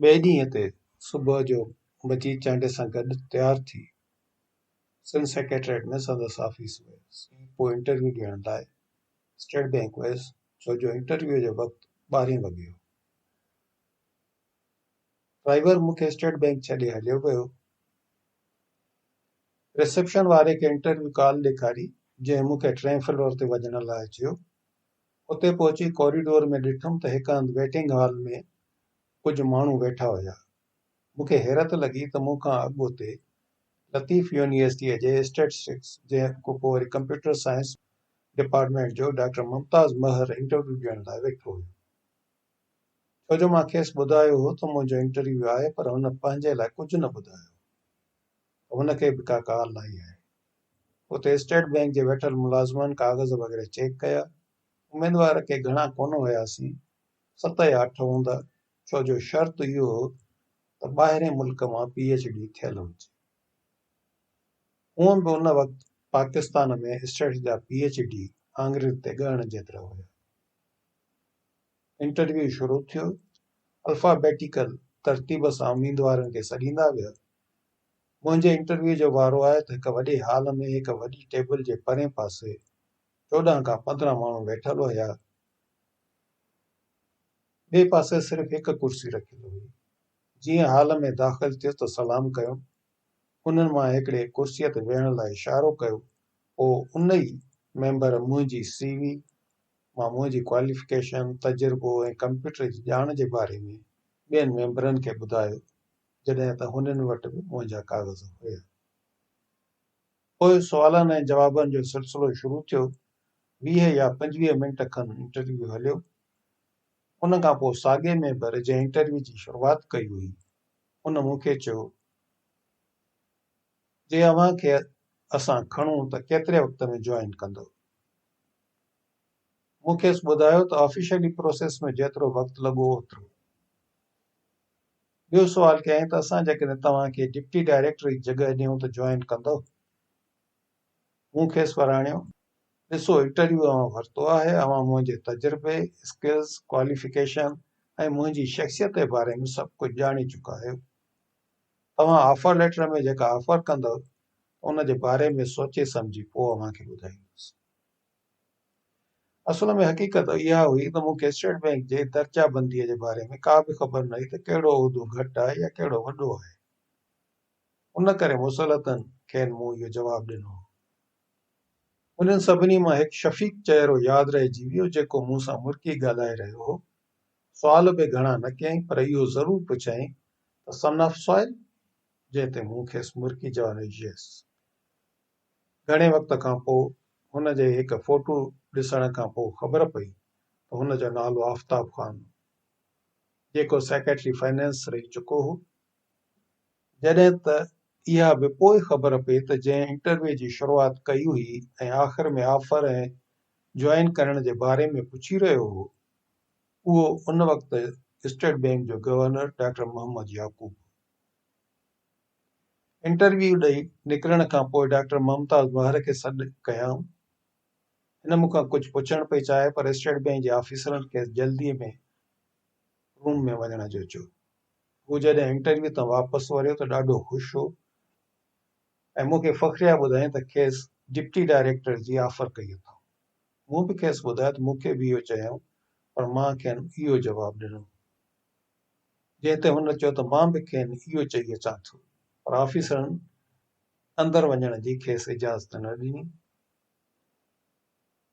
ٻئي ڏينهن تي صبح جو مجيد چانڊيي سان گڏ تيار ٿي سنڌ سيڪريٽريٽ ۾ سندس آفيس ويس. پوء انٽرويو ڏيڻ لاء اسٽيٽ بئنڪ ويس، ڇو جو انٽرويو جو وقت ٻارهين وڳي هو. ڊرائيور مون کي اسٽيٽ بئنڪ ڇڏي هليو ويو. رسيپشن واري کي انٽرويو ڪال ڏيکاري، جنهن مون کي ٽئين فلور تي وڃڻ لاء چيو. اتي پهچي ڪوريڊور ۾ ڏٺم ته هڪ هنڌ ويٽنگ هال ۾ ڪجهه ماڻهو ويٺا هيا. مون کي حيرت لڳي ته مون کان اڳ اتي لطيف يونيورسٽيء جي اسٽيٽسٽڪس جنهن کان پوء وري ڪمپيوٽر سائنس ڊپارٽمينٽ جو ڊاڪٽر ممتاز مهر انٽرويو ڏيڻ لاء ويٺو هيو. ڇو جو مان کيس ٻڌايو هو ته منهنجو انٽرويو آهي پر هن پنهنجي لاء ڪجهه نه ٻڌايو ته هن کي به ڪا ڪال آئي آهي. اتي اسٽيٽ بئنڪ جي ويٺل ملازمن ڪاغذ وغيره چيڪ ڪيا. اميدوار ڪي گهڻا ڪونه هياسين، ست يا اٺ هوندا، ڇو جو شرط اهو هو ته ٻاهرين ملڪ مان پي ايڇ ڊي ٿيل هجي. هونئن به ان وقت پاڪستان ۾ اسٽيٽس جا پي ايڇ ڊي آڱرين تي ڳڻڻ جيترا هيا. انٽرويو شروع ٿيو. الفابيٽيڪل ترتيب سان اميدوارن کي سڏيندا ويا. منهنجي انٽرويو جو وارو آيو ته هڪ وڏي هال ۾ هڪ وڏي ٽيبل جي پرئين پاسي 14 کان 15 ماڻهو ويٺل هيا. ٻئي پاسي صرف هڪ ڪرسي رکيل هئي. جيئن هال ۾ داخل ٿيس ته سلام ڪيم. انهن مان هڪڙي ڪرسيء تي ويهڻ لاء اشارو ڪيو. پوء ان ئي ميمبر منهنجي سي وي مان منهنجي ڪواليفڪيشن، تجربو ۽ ڪمپيوٽر جي ڄاڻ جي باري ۾ ٻين ميمبرن کي ٻڌايو، جڏهن ته هنن وٽ به منهنجا ڪاغذ هيا. پوء سوالن ۽ جوابن جو سلسلو شروع ٿيو. 20 يا 25 منٽ کن انٽرويو هليو. ان کان پوء ساڳئي ميمبر جنهن انٽرويو جي شروعات ڪئي هئي، ان مون کي چيو، جي اوهان کي اسان کڻون ته ڪيتري وقت ۾ جوائن ڪندؤ؟ مون کيس ٻڌايو ته آفيشلي پروسيس ۾ جيترو وقت لڳو اوترو. ٻيو سوال ڪيائين ته اسان جيڪڏهن توهان کي ڊپٽي ڊائريڪٽر جي جڳهه ڏيون ته جوائن ڪندؤ؟ مون کيس وراڻيو، ڏسو انٽرويو اوهان ورتو آهي، اوهان منهنجي تجربي، اسڪلز، ڪواليفڪيشن ۽ منهنجي شخصيت جي باري ۾ سڀ ڪجهه ڄاڻي چڪا آهيو. توهان آفر ليٽر ۾ جيڪا آفر ڪندؤ ته ان جي باري ۾ سوچي سمجهي پوء اوهان کي ٻڌائيندس. اصل ۾ حقيقت اها هئي ته مون کي اسٽيٽ بئنڪ جي درجه بنديء جي باري ۾ ڪا به خبر نه هئي ته ڪهڙو عهدو گهٽ آهي يا ڪهڙو وڏو آهي. ان ڪري مصلحتن کين مون اهو جواب ڏنو هو. انهن سڀني مان هڪ شفيق چهرو ياد رهجي ويو جيڪو مون سان مرڪي ڳالهائي رهيو هو. سوال به گهڻا نه ڪيائين پر اهو ضرور پڇيائين ته سن آف سوائل؟ جنهن تي مون کيس مرڪي جواب ڏنو يس. گهڻي وقت کان پوء هن جي هڪ فوٽو ڏسڻ کان پوء خبر پئي ته هن جو نالو آفتاب خان هو، جيڪو سيڪريٽري فنانس رهي چڪو هو. جڏهن ته اها به پوء خبر پئي ته جنهن انٽرويو جي شروعات ڪئي هئي ۽ آخر ۾ آفر ۽ جوائن ڪرڻ جي باري ۾ پڇي رهيو هو، اهو ان وقت اسٽيٽ بئنڪ جو گورنر ڊاڪٽر محمد يعقوب هو. انٽرويو ڏئي نڪرڻ کان پوء ڊاڪٽر ممتاز مهر کي سڏ ڪيائون. هن مون کان ڪجهه پڇڻ پئي چاهيو پر اسٽيٽ بئنڪ جي آفيسرن کيس جلديء ۾ روم ۾ وڃڻ جو چيو. هو جڏهن انٽرويو تان واپس وريو ته ڏاڍو خوش هو ۽ مون کي فخريه ٻڌايائين ته کيس ڊپٽي ڊائريڪٽر جي آفر ڪئي اٿائون. مون به کيس ٻڌايو ته مون کي به اهو چيائون پر مان کين اهو جواب ڏنو. جنهن تي هن چيو ته مان به کين اهو چئي اچان ٿو پر آفيسرن اندر وڃڻ جي کيس اجازت نه ڏني.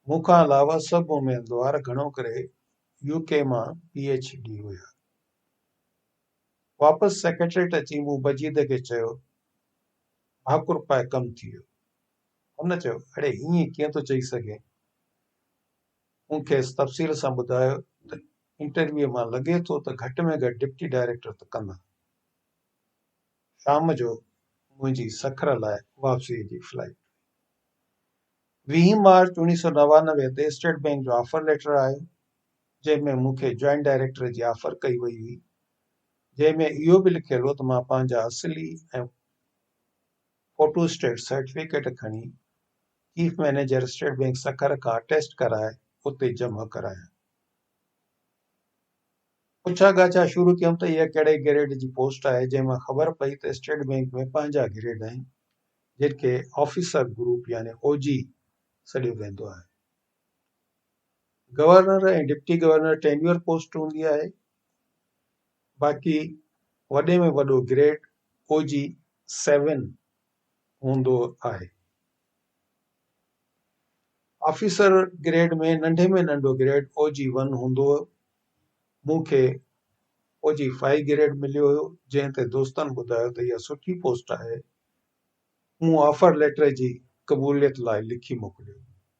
مون کان علاوه سڀ اميدوار گهڻو ڪري يو ڪي مان پي ايڇ ڊي هيا. واپس سيڪريٽريٽ اچي مون بجيد کي چيو، ڀاڪر پائي ڪم ٿي ويو. هن چيو، اڙي ائين ڪيئن ٿو چئي سگهين؟ مون کيس تفصيل سان ٻڌايو ته انٽرويو مان لڳي ٿو ته گهٽ ۾ گهٽ ڊپٽي ڊائريڪٽر ته ڪندا. شام جو منهنجي سکر لاء واپسيء جي فلائيٽ هئي. ويهين مارچ 1999 تي اسٽيٽ بئنڪ جو آفر ليٽر آيو، جنهن ۾ مون کي جوائنٽ ڊائريڪٽر جي آفر ڪئي وئي هئي، جنهن ۾ اهو به لکيل هو ته مان پنهنجا اصلي ۽ فوٽو اسٽيٽ سرٽيفڪيٽ کڻي chief manager state bank Sukkur کان اٽيسٽ ڪرائي اتي جمع ڪرايان. پڇا ڳاڇا شروع ڪيم ته اها ڪهڙي گريڊ جي پوسٽ آهي، جنهن مان خبر پئي ته اسٽيٽ بئنڪ ۾ پنهنجا گريڊ آهن، جن کي آفيسر گروپ يعني او جي سڏيو ويندو آهي. Governor ۽ deputy governor tenure post هوندي آهي، باقي وڏي ۾ وڏو گريڊ او جي سيون هوندو آهي. آفيسر گريڊ ۾ ننڍي ۾ ننڍو گريڊ او جي ون هوندو هو. مون کي او جي فائيو گريڊ مليو هيو، جنهن تي دوستن ٻڌايو ته اها سٺي پوسٽ آهي. مون آفر ليٽر جي قبوليت لاء لکي موڪليو.